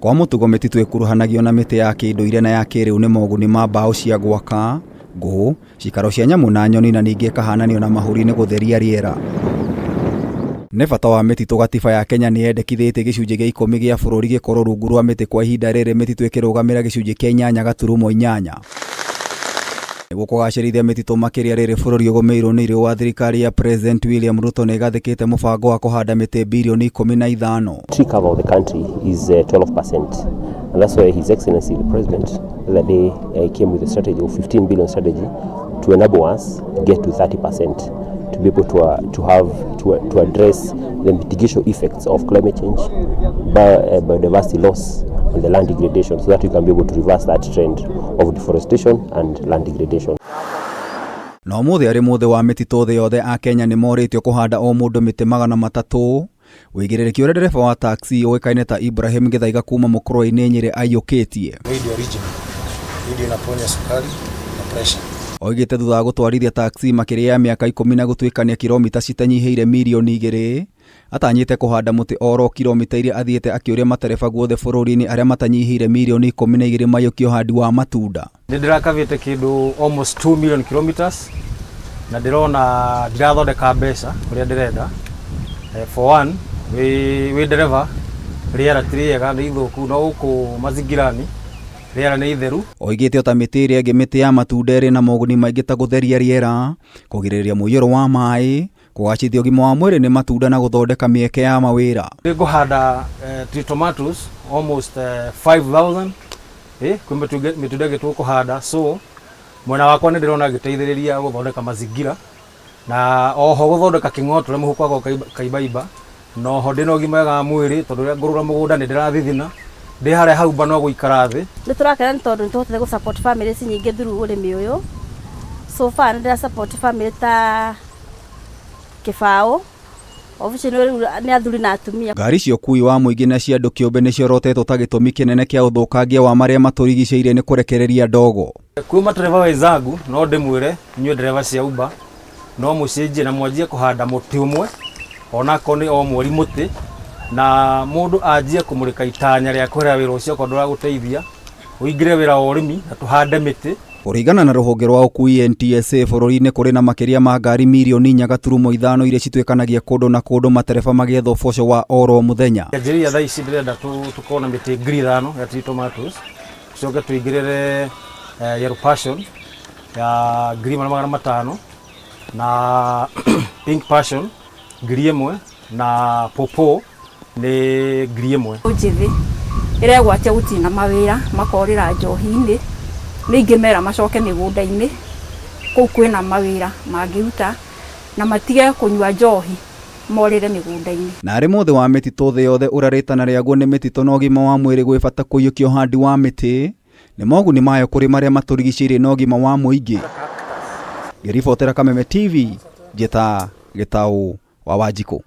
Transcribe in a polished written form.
Kwa mũtugo mĩtitũ ĩkuruhanagio na mĩtĩ ya kĩndũire na ya kĩrĩu nĩ moguni ma mbaũ cia gwaka, ngũ, cikaro cia nyamũ na nyoni na ningĩ ĩkahananio na mahũri nĩ gũtheria rĩera. Nĩ bata wa mĩtitũ gatiba ya Kenya nĩ yendekithĩtie gĩcunjĩ gĩa 10 gĩa bũrũri gĩkorwo rungu rwa mĩtĩ kwa ihinda rĩrĩ mĩtitũ ĩkĩrũgamĩra gĩcunjĩ kĩa 8.8. Nĩguo kũgacĩrithia mĩtitũ makĩria rĩrĩ bũrũri ũgũmĩirwo nĩ riũa thirikari ya President William Ruto nĩ ĩgathĩkĩte mũbango wa kũhanda mĩtĩ birioni 15. Tree cover of the country is 12%, and that's why His Excellency the President the other day came with a strategy of 15 billion strategy to enable us get to 30%, to be able to have to address the mitigation effects of climate change, biodiversity loss, and the land degradation, so that we can be able to reverse that trend of deforestation and land degradation. Na ũmũthĩ arĩ mũthĩ wa mĩtitũ thĩ yothe a Kenya nĩ morĩtio kũhanda o mũndũ mĩtĩ 300. Wĩigĩrĩrĩki ũrĩa ndereba wa taxi ũĩkaine ta Ibrahim Gĩthaiga kuma Mũkũrwe-inĩ Nyĩrĩ aiyũkĩtie. Hii ndio original. Hii ndio inaponya sukari na pressure. Oigĩte thutha wa gũtwarithia taxi makĩria ya mĩaka 10 na gũtuĩkania kilomita citanyihĩire mirioni 2 atanyĩte kũhanda mũtĩ oro kilomita iria athiĩte akĩũria matereba guothe bũrũri-inĩ arĩa matanyihĩire mirioni 12 maiyũkie ũhandi wa matunda. Nĩ ndĩrakavĩte kĩndũ almost 2 million kilometers na ndĩrona ndirathondeka mbeca ũrĩa ndĩrenda. For one, wĩ ndereba rĩera ti rĩega nĩ ithũku no gũkũ mazingirani rĩera nĩ itheru. Oigĩte ota mĩtĩ ĩrĩa ĩngĩ mĩtĩ ya matunda ĩrĩ na moguni maingĩ ta gũtheria rĩera, kũgirĩrĩria mũiyũro wa maĩ, kũgacĩrithia ũgima wa mwĩrĩ nĩ matunda na gũthondeka mĩeke ya mawĩra. Nĩ ngũhanda tree tomatoes almost 5000, kwĩ mĩtunda ĩngĩ tũkũhanda, so mwena wakwa nĩ ndĩrona ngĩteithĩrĩria gũthondeka mazingira na oho gũthondeka kĩng'otore mũhuko wakwa kaimbaimba na oho ndĩna ũgima mwega wa mwĩrĩ tondũ rĩrĩa ngũrũra mũgũnda nĩ ndĩrathithina ndĩ harĩa hau mba no gũikara thĩ. Nĩ tũrakena nĩ tondũ nĩ tũhotete gũ support families nyingĩ through ũrĩmi ũyũ. So far nĩ ndĩra support family ta kĩbaũ obici rĩu nĩ athuri na atumia. Ngari cia ũkuui wa mũingĩ na cia andũ kĩũmbe nĩciorotetwo ta gĩtũmi kĩnene kĩa ũthũkangia wa marĩa matũrigicĩirie nĩ kũrekereria ndogo. Kwĩ matereba wenzangu no ndĩmwĩre inyuĩ ndereba cia Uber no mũcenjie na mwanjie kũhanda mũtĩ ũmwe onakorwo nĩ o mweri mũtĩ na mũndũ anjie kũmũrĩka itanya rĩa kũhera wĩra ũcio okorwo ndũragũteithia ũingĩre wĩra wa ũrĩmi na tũhande mĩtĩ. Kũringana na rũhonge rwa ũkuui NTSA bũrũri-inĩ kũrĩ na makĩria ma ngari mirioni 4.5 iria cituĩkanagia kũndũ na kũndũ matereba magĩetha ũboco wa oro mũthenya. Kĩanjĩrĩria thaa ici ndĩrenda tũkorwo na mĩtĩ 5,000 ya tree tomatoes, tũcoke tũingĩrĩre yellow passion ya 1,500 na pink passion 1,000 na pawpaw nĩ 1,000. Njĩthĩ ĩregwatia gũtirĩ na mawĩra makorĩra njohi-inĩ nĩ ingĩmera macoke mĩgũnda-inĩ kũu kwĩna mawĩra mangĩruta na matige kũnyua njohi morĩre mĩgũnda-inĩ. Na arĩ mũthĩ wa mĩtitũ thĩ yothe ũrĩa rĩtana rĩaguo nĩ mĩtitũ na ũgima wa mwĩrĩ gwĩ bata kũiyũkia ũhandi wa mĩtĩ nĩ moguni mayo kũrĩ marĩa matũrigicĩirie na ũgima wa mũingĩ. Ngĩribotera Kameme TV njĩta Gĩtaũ wa Wanjikũ.